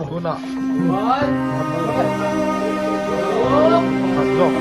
Tunah pakhat zawk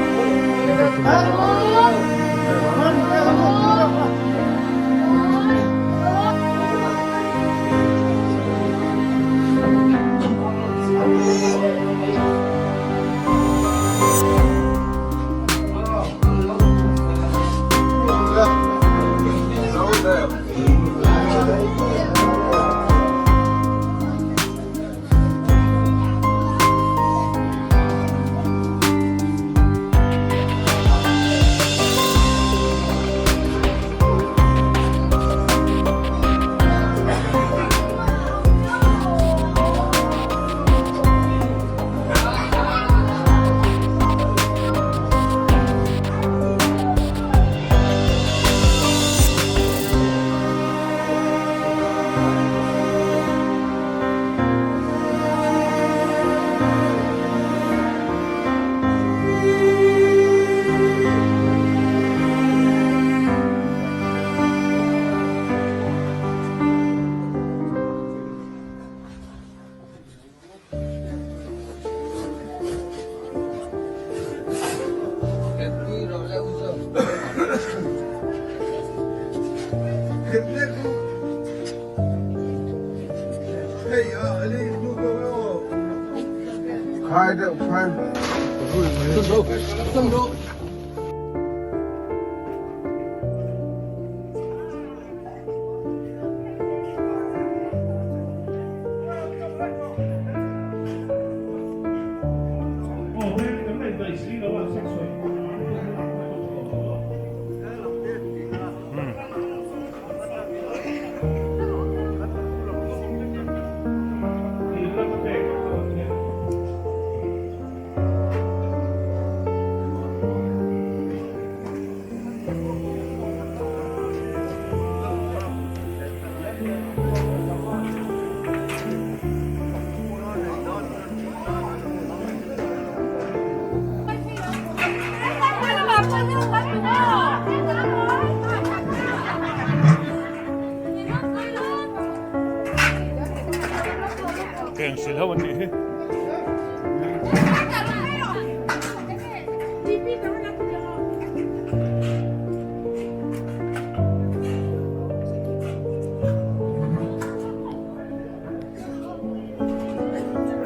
Keng sil ho an nih hi.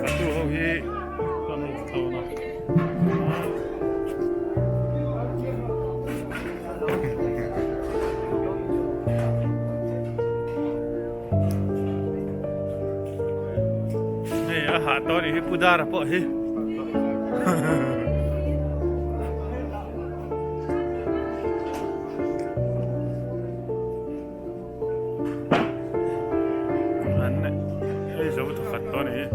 Fatu ho hi kan awm thlawna. Hei a hah tawh anih hi Pu Dara pawh hi. An ei zo thawkhat tawh anih hi.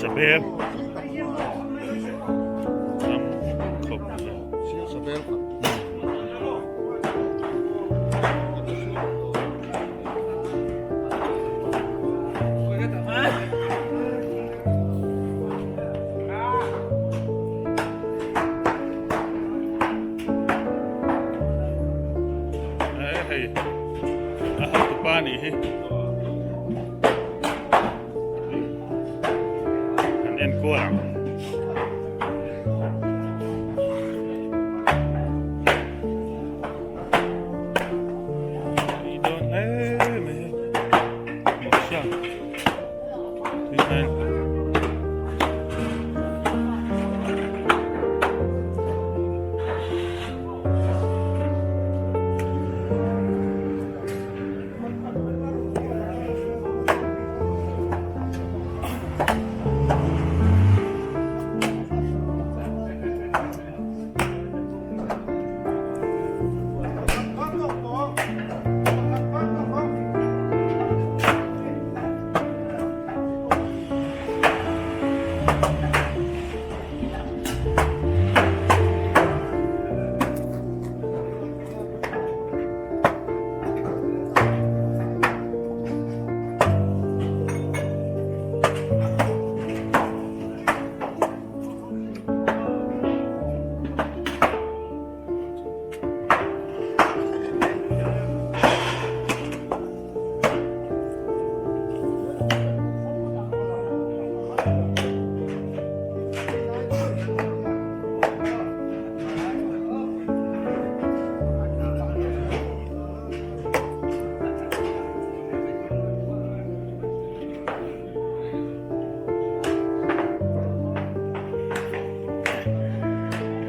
Sabel tam khawp mai. Hei a hotupa nih hi kan enkual ang. Tui dawn hle mai hei mawhsia tui hian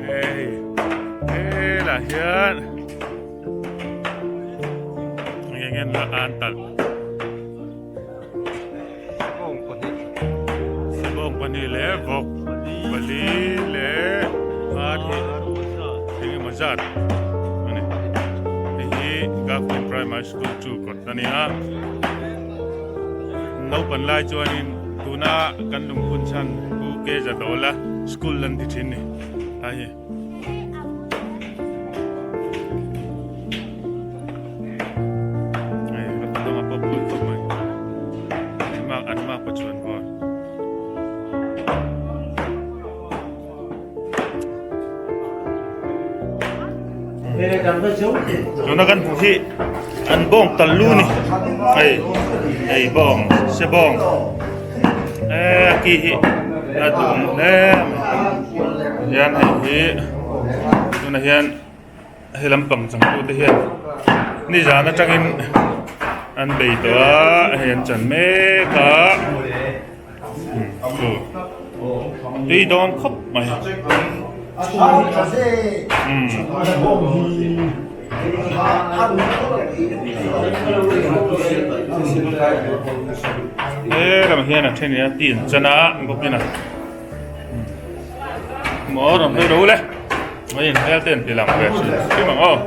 Hei helah hian eng nge la an talh Bawng pahnih leh vawk pali leh ar hi eng emaw zat a ni hei hi Gakpui Primary School chu kawt a ni a naupang lai chuanin tuna kan lungphun chhan Pu K Zadawla school an ti thin ni a hi. Tuna kan hmuh hi an bawng tal lu ni hei hei bawng se bawng e a ki hi a dum hle mai hian hei hi tunah hian He lampang changtute hian nizan atangin an bei tawh a, hei an chan mek a, tui dawn khawp mai. He lamah hian a then in a ti an chan a, bawkin a maw rawn hawi ro le. Mai in hmel te an ti lang ve hrim hrim ang aw.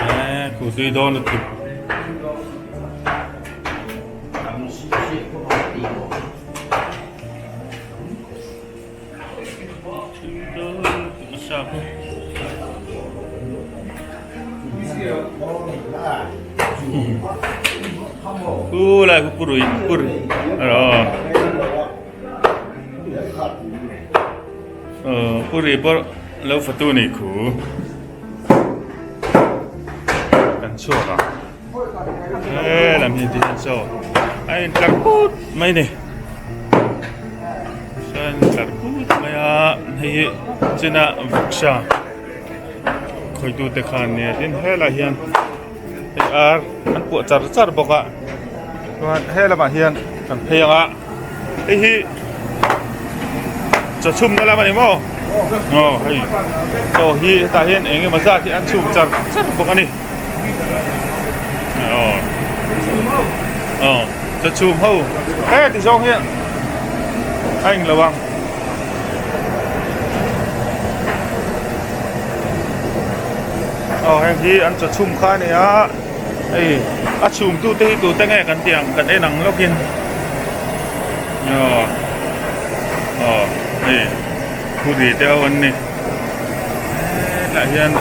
Eh, khu tui dawn lutuk. Tui dawn lutuk nasa khu. Khu lai khu purui pur. Aro. Puri pawh lo fatu ni khu. Kan chhuak a. He lam hi ti hian chaw a in tlar put mai ni. Chuan tlar put mai a hei hi china vawksa khawitute khan nia tin helaiah hian hei ar an puah char char bawk a chuan he lamah hian kan phei ang a hei hi chaw chhumna lam a ni maw aw hei chaw hi hetah hian eng emaw zat hi an chhum char char bawk a ni aw aw chaw chhum ho he ti zawng hian a englo ang. Aw heng hi an chaw chhum kha a ni a. Hei a chhum tu te hi tute nge kan tih ang kan en ang lawk in aw aw hei hoodie te ho an ni hetlai hian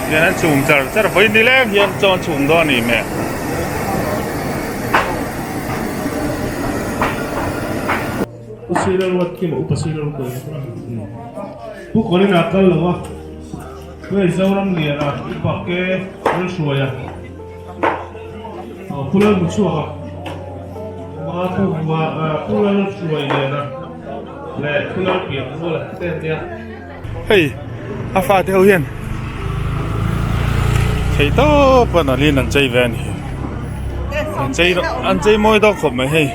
hian an chhum char char vawi nileng hian chaw an chhum dawn a ni hmel. Pu Colin-a kal lo a, Hei Zoram Liana i pak e Lalhruaia aw Pu Lalmuchhuaka ma Pu ma Pu Lalhruai Liana leh Pu Lalpianmuala te an nia. Hei a fate ho hian thei tawp a nalhin an chei ve a ni an chei an chei mawi dawk khawp mai hei.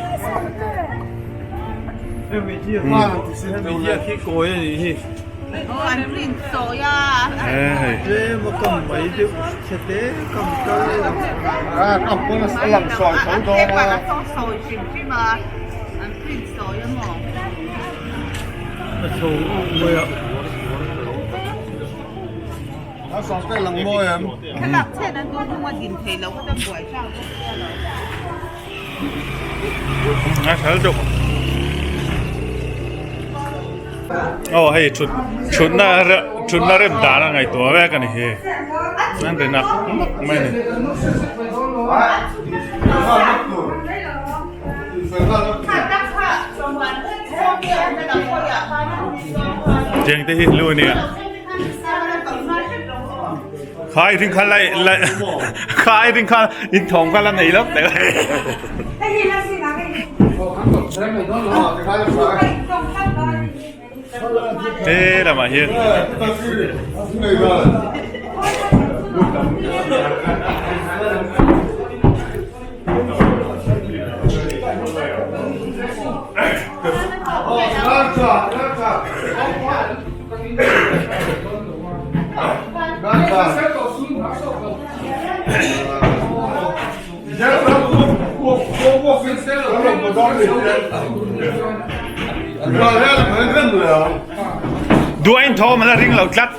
A hralh deuh aw hei thut thutna thutna rem dan a ngaihtuah vek a ni hi an ri nak nak mai a ni. Tiang te hi hlu a nia. Kha i ring kha lai lai kha i ring kha in thawm kha la nei lo teh He lamah hian Duain thawm an la ring lo tlat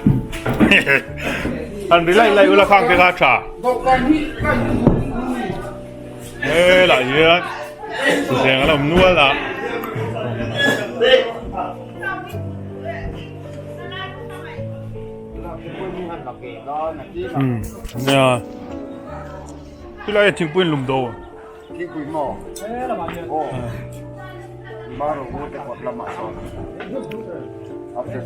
an ri laih laih ula khang te kha a tha helai hian thuthleng a lo awm nual a. Nia tilai ah thingpui an lum do Thingpui maw? Aw. Maro ngu te kawt lamah sawn. After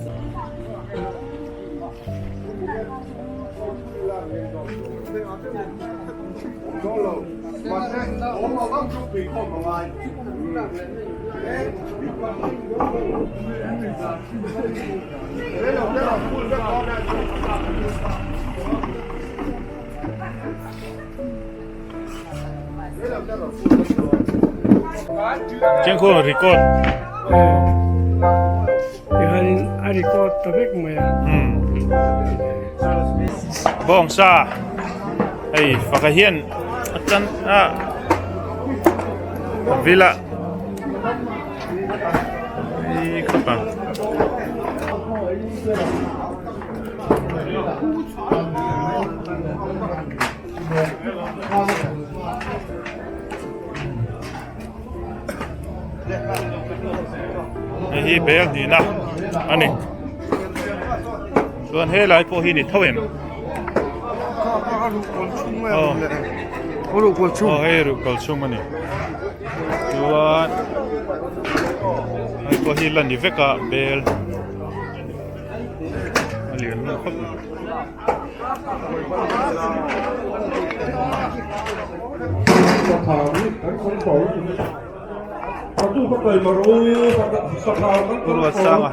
Chengkhaw record Tihianin a record ta vek mai a. Bawngsa hei faka hian a tan a villa hi khawp ang. Hei hi bel hnihna a ni chuan helai pawh hi ni tho em aw aw hei ruhkawl chhung a ni chuan hei pawh hi la ni vek a bel a lian hlawm khawp mai. Ruatsanga.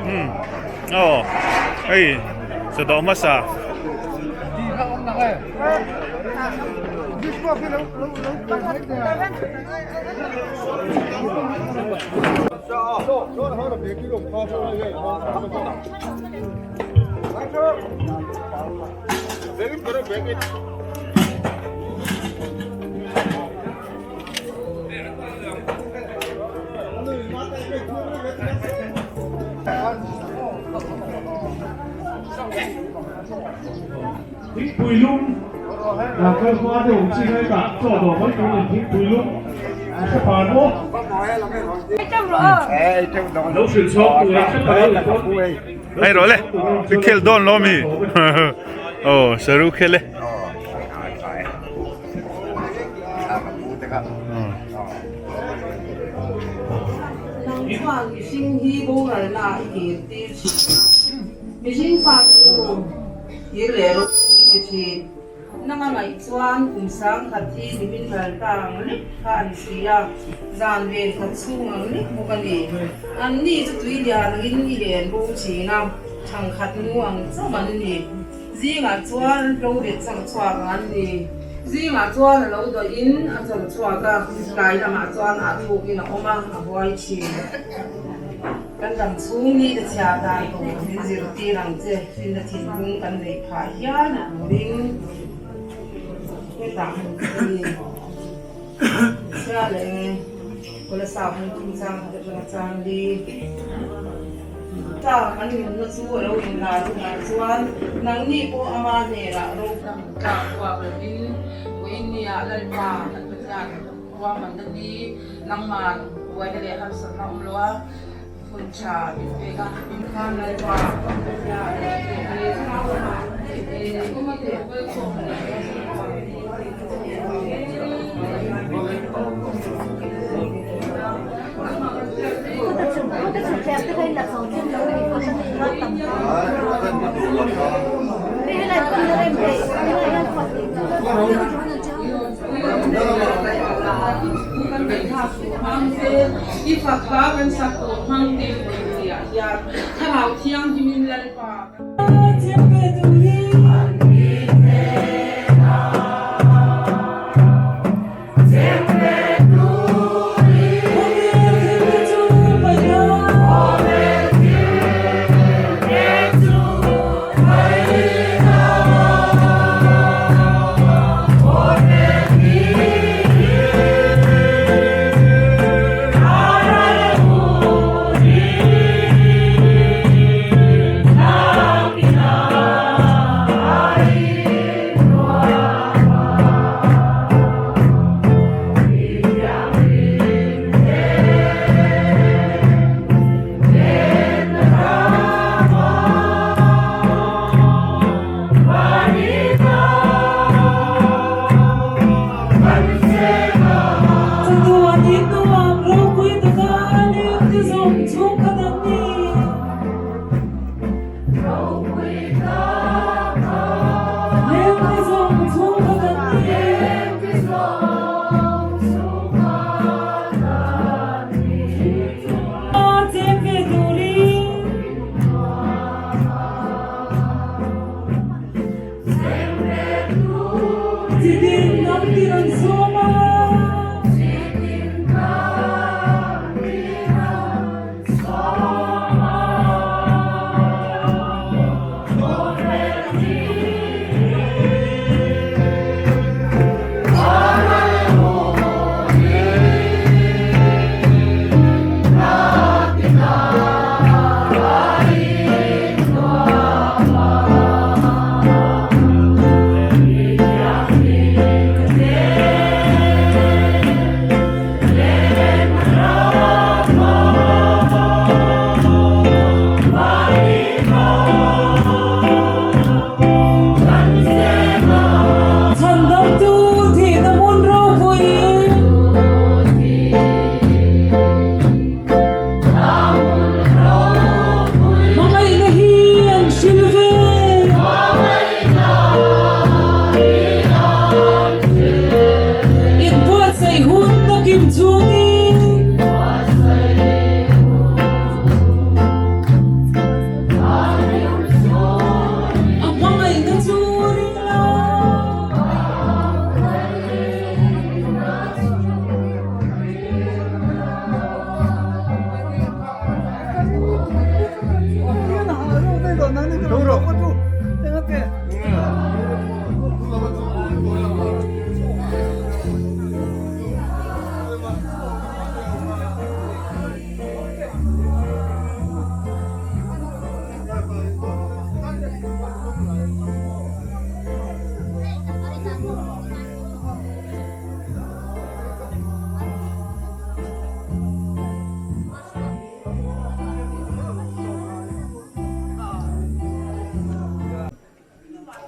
Umm aw hei chawdawh hmasa. Thingpui lum dah kal hma deuh ang chi ngai tah chaw dawh mai tur in thingpui lum a hre par maw? Lo hrilh chhuak tur ang hre ta lo in chuan Hei rawh le i khel dawn lo mi aw saru khel e. Nang chuan mihring hi boralna i kir tir thin. Mihring fate u, kir leh rawh u i ti thin. Nang a ngaih chuan kum sangkhat hi nimin ral ta ang lek kha a ni si a, zan ven khat chhung ang lek bawk a ni. Anni chu tui lian angin i len bo thin a, thangkhat mu ang chauh an ni. Zingah chuan hlo rit chang chhuak ang an ni. Zingah chuan a lo dawih in a chawlh chhuak a, tlai lamah chuan a thukin a awm a, a huai thin. Kan dam chhung ni te chhiar dan tur min zirtir ang che, finna thinlung kan neih phah hial a turin hetah ka ni. Chhia leh nge Kolasa hmun thum chang khat atanga chang li tlang an nunna chu a lo inlar hunah chuan nangni pawh ama hnenah ro tlak kuak lovin Vawiinniah Lalpa kan Pathian ruahmanna ni nangman buaina leh harsatna awm lo a hun tha min pek a. Khan Lalpa kan Pathian I fak hla kan sak tawh hmang te pawimawh hian Thlarau Thianghlimin Lalpa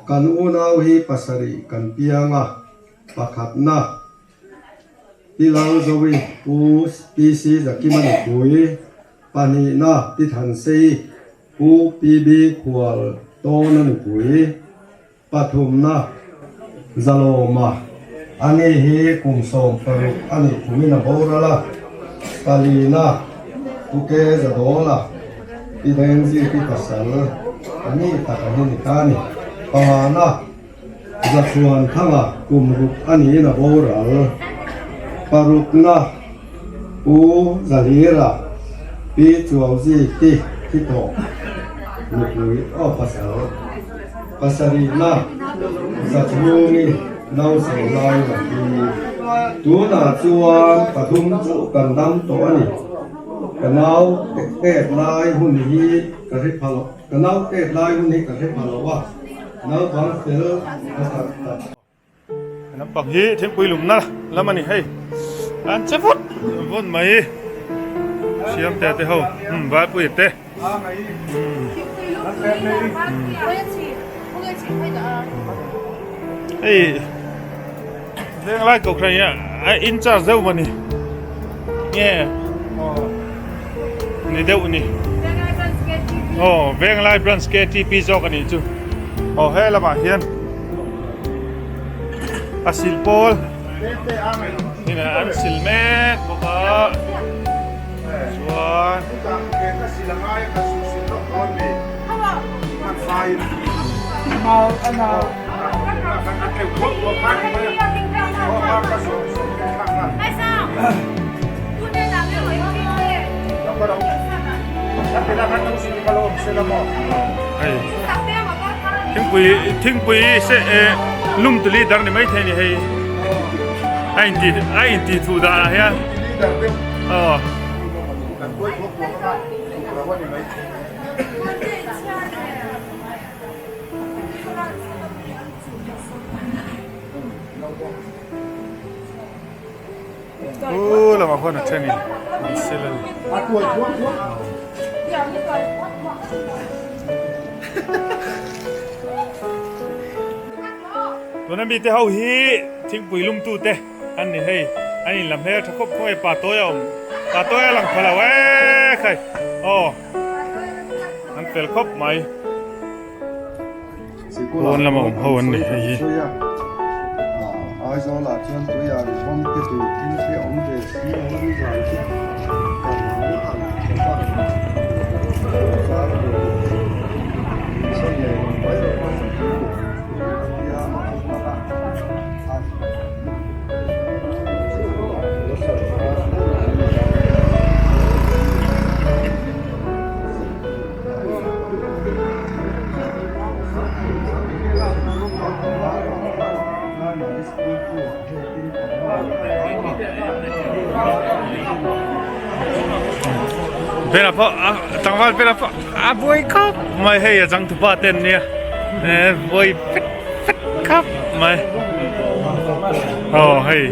Kan unau hi pasarih kan piang a, pakhatna Pi Lalzovi, Pu PC Zakima nupui, pahnihna Pi Thansei, Pu PB Khual Tawna nupui, pathumna Zalawma, ani hi kum 16 a nih kumin a boral a, palina Pu Ke Zadawla, Pi Dengziki pasal a ni tak a hi ni ta a ni. Pangana Zachuan Thanga kum ruk a niin a boral. Parukna Pu Zalira, Pi Chuauziki thi tawh nupui aw pasal. Pasarihna Zachhungi nausei lai la hi tunah chuan pathum chauh kan dam tawh a ni. Ka nau tet lai hun hi ka hre pha lo, ka nau tet lai hun hi ka hre pha lo a, naupang fel ka tak tak. Lampang hi thingpui lumna lam a ni hei an che vut vut mai siam te te ho valpui te hei venglai kohhran hi a in charge deuh maw ni nge ni deuh ni aw venglai branch ktp zawk a nih chu aw he lamah hian. A sil pawl in an sil mek bawk a chuan hei. Thingpui thingpui se eh lum tuli dar ni maithei ni hei a inti a inti thuh danah hian aw. Pu lamah khuan a then in an sel a ni. Tuna mite ho hi thingpui lum tu te an ni hei an in la hmel tha khawp khawp e pa tawi a awm pa tawi a lang pha lo e khai aw an fel khawp mai. Pawn lama awm ho an ni hei hi. Aizawlah chuan tuiah an vawm te tur thil te awm ve si lo a ni zan chu kan ang khawp a zar ve sawn leh lo mai rawh a tia a thu hmak a. Bela pawh a tlangval bela pawh a buai khawp mai hei a changtupa te an nia eh buai fet fet khawp mai aw hei.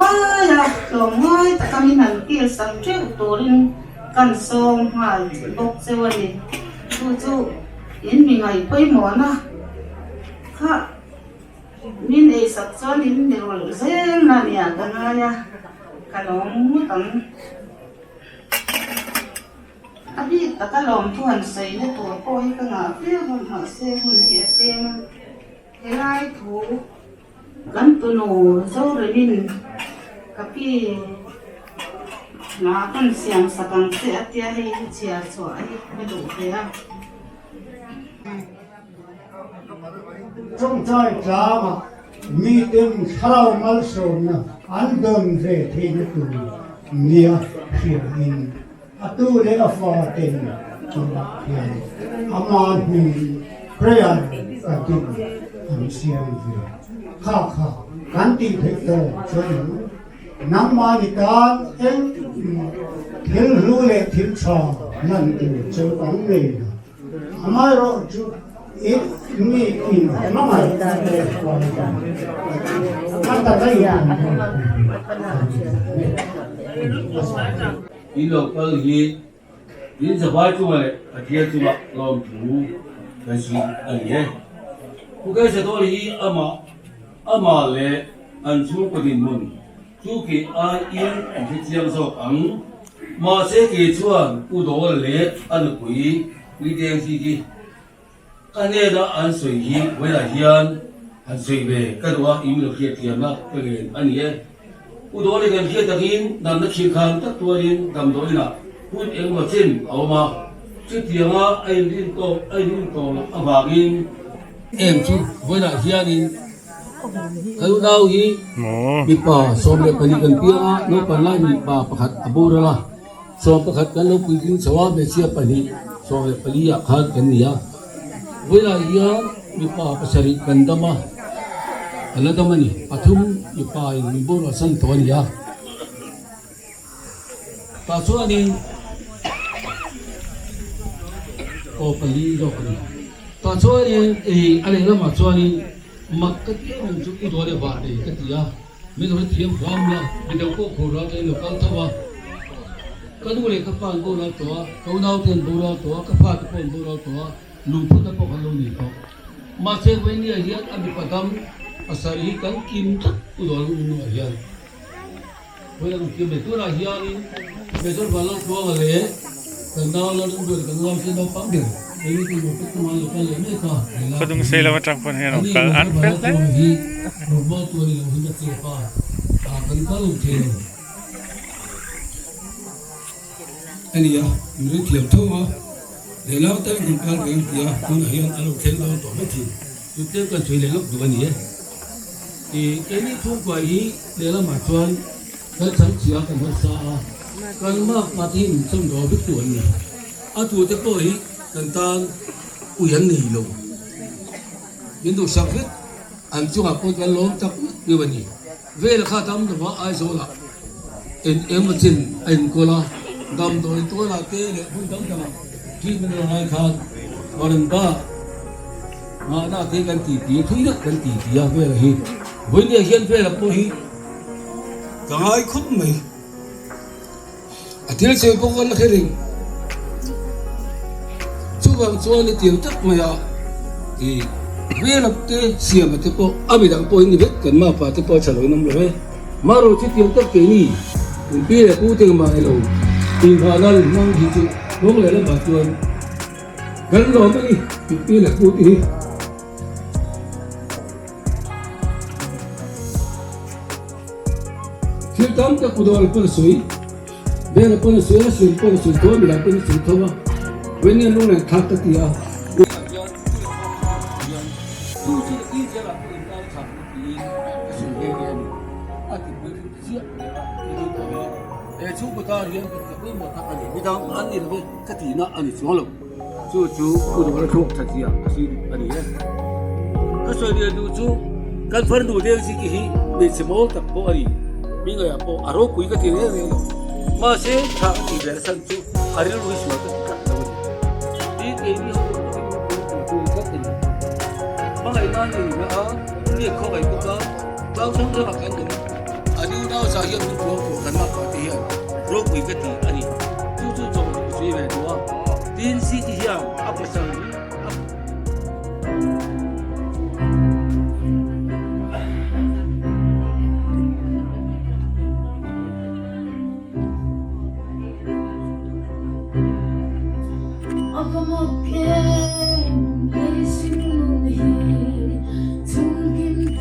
Aia tlawmngai taka min han kil sak teuh turin kan sawm nghal bawk cheu a ni. Chu chu in mi ngaih pawimawhna kha min eisak chuan in mi rawlh zel na nia ka ngai a, ka lawm ngawt ang. A bik taka lawmthu han sawi na tur pawh hi ka ngah viau a, mahse hun hi a tlem a. Helai thu kan tunu Zoremin ka pi hna kan siam sak ang che a tia hei hi chhiar chhuah hi ka duh ve a. Chawngchai tlangah miten thlarau malsawmna an dawn ve theihna tur nia hriain a tu leh a faten tunah hian ama hmingin prayer cabin an siam ve. Kha kha kan tih theih tawh chuan ang nangmahni tan engmah thil hlu leh thil tha hlan tur chu kan nei lo. Amaherawhchu i mi in hmangaih leh a taka i awm dawn In lo kal hi in zavai chunga leh Pathian chunga lawmthu kan si a ni e. Pu Kaisadawr hi amah amah leh an chhungkaw dinhmun Chu kei aiin an hre chiang zawk ang. Mahse kei chuan U Dawl leh a nupui Puiteng hi hi ka hnena an sawi hi vawiah hian han sawi ve ka duh a, in lo hriat thiamna ka ngen a ni e. U Dawl hi kan hriat takin natna thilkhan tak tuarin damdawiinah hun engemaw chin a awm a, chutianga a inrin tawk a inrin tawh loh avangin, Em chu vawiinah hianin Ka unau hi mipa 14 kan piang a, naupang lai mipa pakhat a boral a, 11 kan lo puitling chho a, hmeichhia pahnih 14 ah khan kan ni a. Vawilah hian mipa pasarih kan dam a, kan la dam a ni, pathum mipa in min boral san tawh a ni a. Tah chuanin aw pali zawk a ni. Tah chuanin ih a lehlamah chuanin mak ka ti em em chu i dawn e vah nei ka ti a, min lo hrethiam hram la, mi dang pawh khur ral tain lo kal tho a. Ka nu leh ka pa an boral tawh a, ka unaute an boral tawh a, ka fate pawh an boral tawh a, lungphutna pawh kan lo nei tawh. Mahse Vainia hian a mipa dam pasarih hi kan kim tlat u dawn nuah hian. Tunah hianin Major Vanlaltluanga leh kan nau Lalrinduan kan nau chu naupang ber eng nge tur pek tum an lo kal leh mek a. Khawdung sei lam atang pawn hian an kal an fel hle. Hi rawngbawl tur a ni lo hun a chep a, kan kal lo thei lo a ni a, min ring thiam tho a, lehlam tan kan kal reng ti a, tunah hian a lo thleng dawn tawh mai thin. Chu tlem kan sawi leh lawk duh a ni e. I keini chhungkua hi lehlamah chuan kan chhangchhia kan harsa a, kan mak mat hi min chawm daw vek tu an ni. A tute pawh hi kan tan ui an nei lo. Min duhsak vek, an chungah pawh kan lawm tak deuh a ni. Vel kha dam lova Aizawlah eng emaw chin a inkawl a, damdawi tualah te leh hmun dang dangah treatment a ngai khan Varanda ngahna te kan ti ti a, thui deuh kan ti ti a Vela hi. Vawinia hian Vela pawh hi ka ngai khawp mai. A thil sawi pawh ka la hre reng. Chuvang chuan hetiang tak maia i hmelap te siama te pawh a midang pawh in ni vek kan mapa te pawh a tha lo in awm lo e. Marawh chutiang tak keini in pi leh pu te mah ilo inghahna rin hmang hi chu rawng leh lamah chuan kan lawm a ni in pi leh pu te hi. Thil tam tak Udawl pawn a sawi, Bela pawn a sawi a, Siam pawn a sawi tho a, midang pawn a sawi tho a, Vawini an lunglen thlak ka ti a. Chu chu Udawl a thlawk that zia a si a ni e. Ka sawi leh duh chu kan farnu Dengziki hi hmeichhe mawl tak pawh a ni. Mi ngaiah pawh a ropui ka ti reng reng lo. Mahse tha ka tih ve na chhan chu a rilru hi sual ka ti tlat lo a ni. Tin keini ho pawh ka rilru pui tur chu a ni tlat a ni. Hmangaihna a nei na a, mi a khawngaih bawk a, tlang hrang hrangah kan awm. A nu nau zah hian min puang tawh kan mah pah te hian ropui ka ti a ni. Chu chu chawlh ka sawi ve duh a. Tin City hian a pasal hi a. Famkim.